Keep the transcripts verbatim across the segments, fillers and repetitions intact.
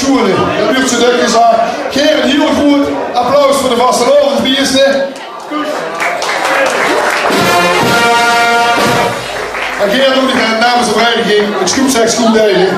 Sjoele. Det wuuert zoe dök gezag. Gaer ein hiel groeat applaus veur de vastelaovesbieëste. En gaer doon ich namens de vereiniging 't sjoepseks koedeile.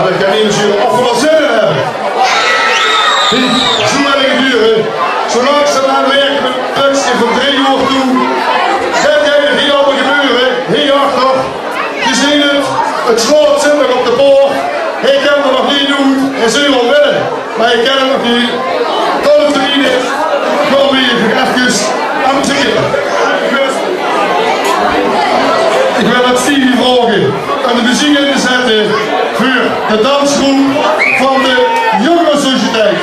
Mer ich kin neet zeen of v'r d'r zin in höbbe. Zoe wille v'r dure. Zoe langzaam aan wirke v'r mit 'n pökske van drie oor toe. Det geit hie allemaol gebeure. Hie achter. Geer zeet 't. 't Sloot zit nog op de poort. Hae kin d'r nog neet oet. Hae zów waal wille. Mer ich kin 't nog neet. Tot 't d'r neet is, gaon v'r efkes aan 't zèkke. Ich wil aan Stevie vraoge óm de meziek in te zètte veur de dansgroep van de Jóngeresociëteit.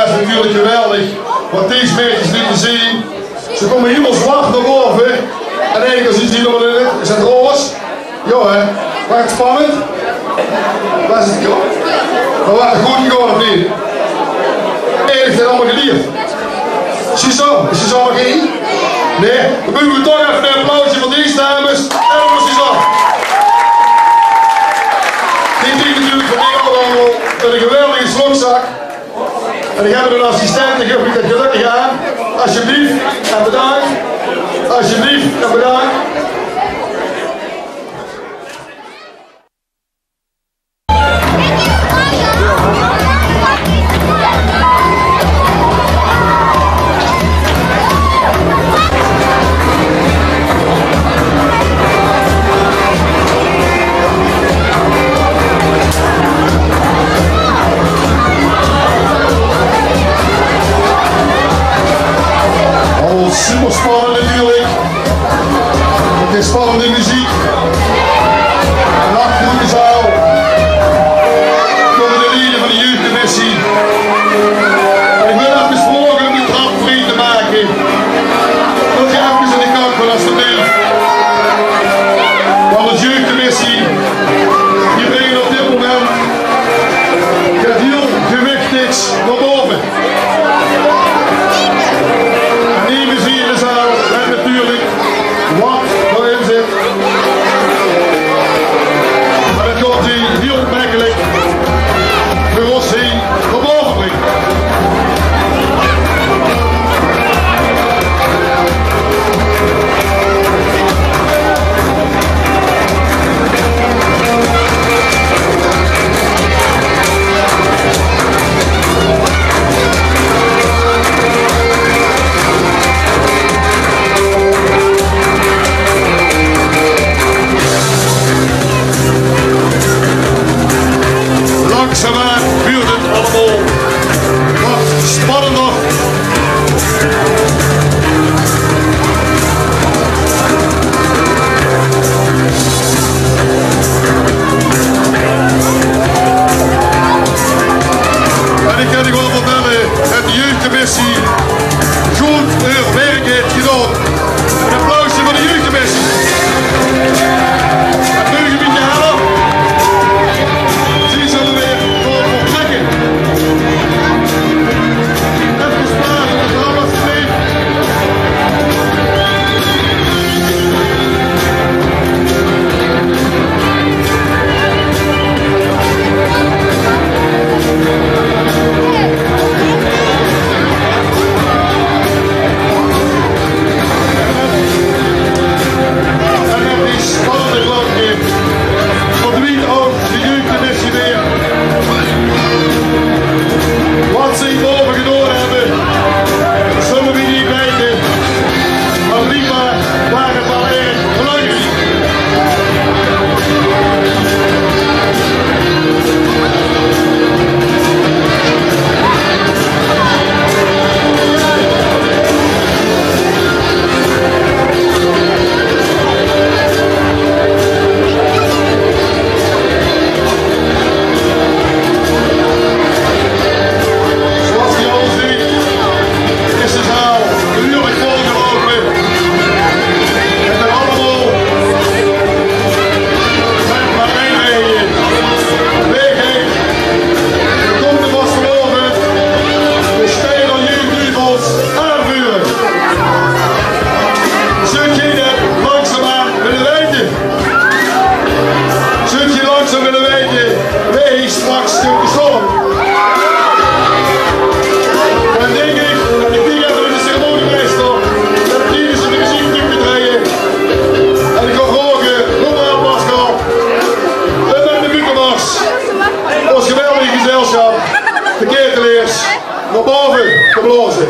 Is natuurlik geweldig wat dees maedjes liete zeen. Ze kómme hielemaol zwart nao bove. En eigelik, es ze zien, is 't roze. Jao, hè? Waor 't spannend? Waor 't, jao? Mer waor 't good gegaon of neet? Eigelik allemaol gelierd. Ziezo, is Suzanne nog hie? Nae? Dan mótte v'r toch effe ein applausje veur dees dames en veur Suzanne. Die kriege natuurlik van mich ouch allemaol ein geweldige slokzak. En ich höb ein assistent, die guf mich det gelökkig aan. Alsjeblieft en bedank. Alsjeblieft en bedank. Oh, super spannend natuurlik. 't Is spannende meziek. En achter in de zaal kómme de leje van de jeugdcommissie. En ich wil effe vraoge óm de trap vrie te make. Wilt geer effe aan de kantj gaon, alsjeblieft? Want de jeugdcommissie, die bringe op dit moment get hiel gewichtigs nao bove. En die meziek is al, en natuurlik wat d'r in zit. Mer det kump hie hiel mekkelik veur ós hie nao bove bringe. Langzaamaan wuurt 't allemaol wat spannender. En ich kan uch waal vertèlle det de jeugdcommissie good häör werk haet gedaon. Ein applausje veur de jeugdcommissie. En meuge v'r die helle? Zie zölle weer veur vertrèkke. Effe spare, de dames, alsjeblieft. En det is spannend, gelöf ich. Verdwiet ouch de jeugdcommissie weer. Wat ze hie bove gedaon höbbe, zölle v'r neet weite. Mer bliekbaar waor 't waal erg belangriek. Zoeas geer al zeet, is de zaal behuurlik volgeloupe. En dan allemaol mit mer ein reje. Weggeer, d'r kump de vastelaovend. De Steiler Jeugd Duvels aanveure. Zult geer det langzaamaan wille weite? Zult geer langzaam wille weite wae hie straks kump te staon? Dan dink ich, en ich kiek effe nao de ceremoniemeister, det die de meziek neet mie drejje. En ich gaon vraoge, kóm mer aan, Pascal. Óm mit de buukemars ós geweldige gezelsjap, de Ketelaers, nao bove te blaoze.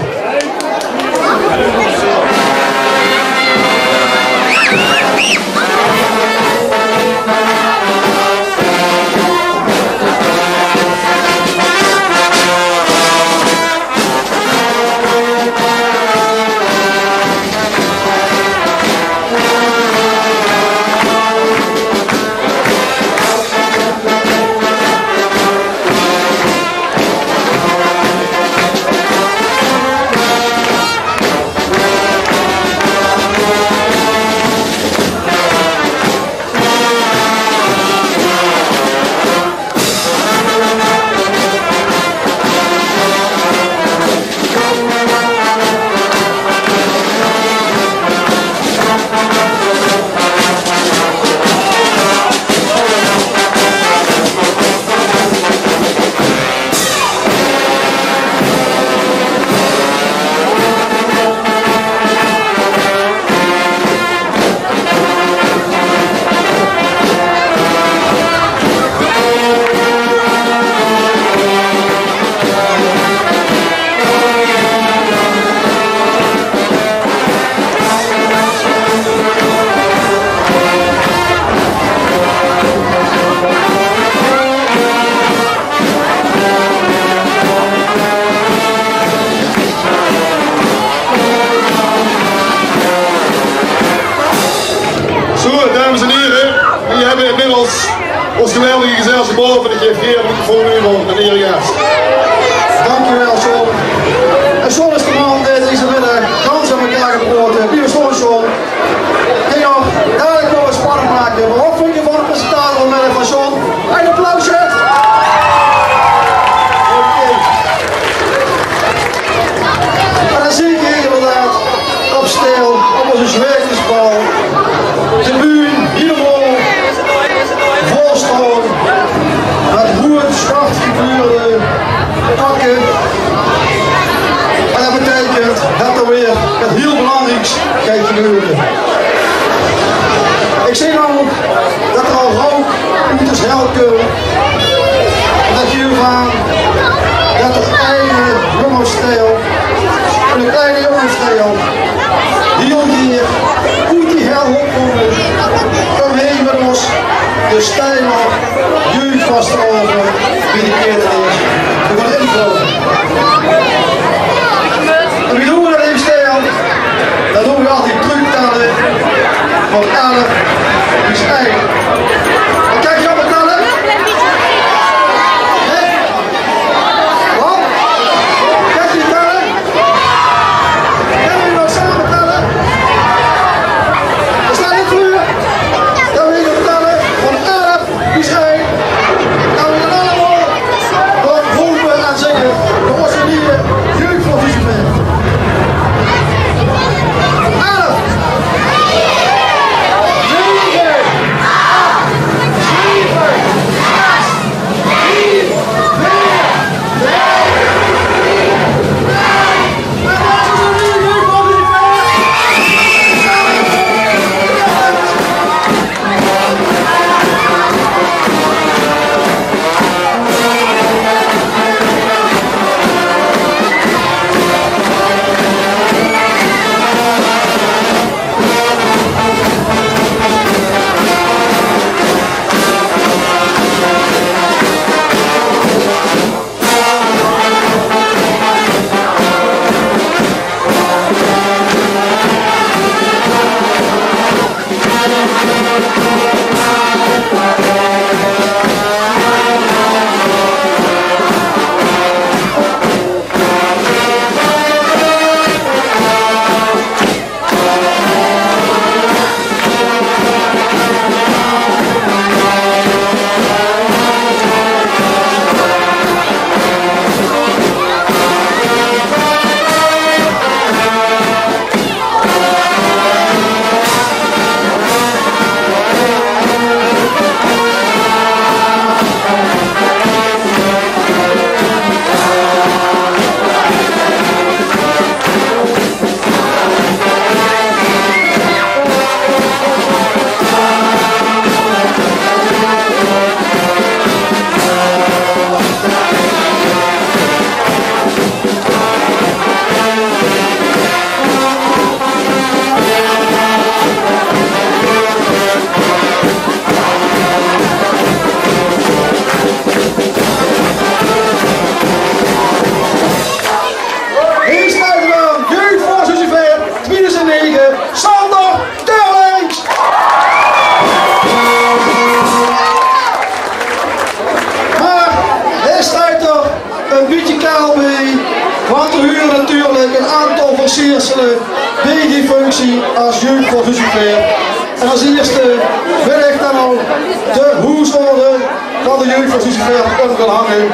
Geef hier een microfoon aan, meneer Jaas. Dankjewel, John. En John is de man die deze middag gans aan elkaar gaat praten. Wie is John, John? Hey, joh, dadelijk gaan we spannend maken. Maar wat vond je van de presentatie van, eh, van John? Een applausje. Oké. En dan zie ik hier inderdaad op Steyl, op onze zwerversbal, de bühne helemaal vol staan met rood-zwart gekleurde pakken. En dat betekent dat er weer iets heel belangrijks gaat gebeuren. Ik zie al dat er al rook uit de zaal komt. En dat geeft aan dat er een jonge Steyl, een kleine jonge Steyl, heel hier uit die hel opkomen om hier met ons de Steyler jeugdvastelaovend bij de Keerteleers te gaan invullen. En wie doen we dat even, Steyl? Dat doen we altijd terugtellen van elf bis ein. Kijk, je op het tellen? Hè? Wat? Kijk, die tellen. Kunnen we nog samen tellen? Is dat niet vloer? Dan wil je tellen van elf bis ein. Dan wil je allemaal nog roepen en zeggen: we moeten hier jeugd voor Lucifer. Elf. Negen. Acht. Zeven. Zes. Vier. Vier. Drie. Twee. Hier staat er dan, jeugd voor Lucifer tweeduizend negen, Sander Teulings. Maar hij staat er een beetje kaal bij, want er huren natuurlijk een aantal versierselen bij die functie als jeugd voor Lucifer. En als eerste wil ik dan al de hoesorde van de jeugd van Lucifer op wil hangen.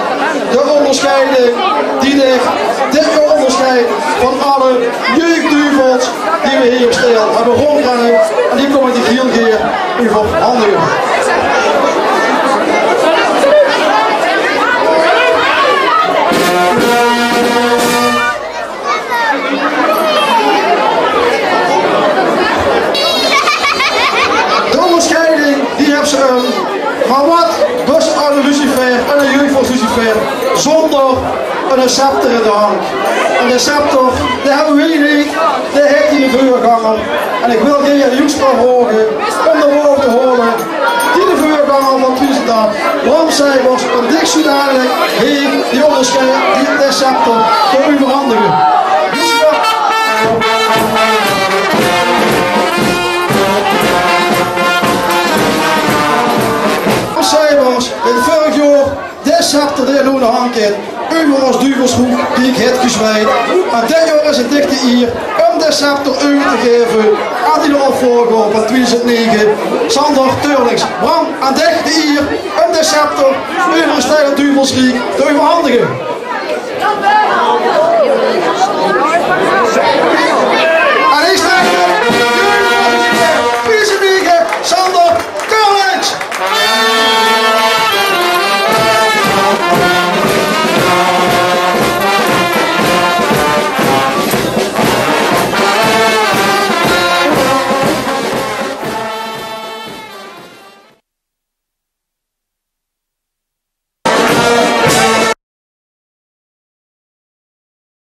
De onderscheiding die ligt, dit onderscheid van alle jeugdduivels die we hier op Steyl hebben rondhangen. En die kom ik die heel gaer overhandigen. De onderscheiding, die heb ze um. Maar wat bus alle Lucifer en de jeugd van Lucifer zonder een scepter in de hand? En de scepter, die hebben we niet, die heeft die de veurganger. En ik wil hier de Joestra vragen om de woord te horen. Die de veurganger van Twiesendam, Bram Seibers, en dik zo dadelijk hier die onderscheid, die de scepter te overhandigen. Bram Seibers, in vorig jaar Riek haet gezwejd. En dit jaor is 't dich de ier um de scepter euver te gaeve aan diene opvolger van twieëdoezend nege, Sander Teurlings. Bram, aan dich de ier um de scepter euver 't Steile Duvelsriek te euverhandige.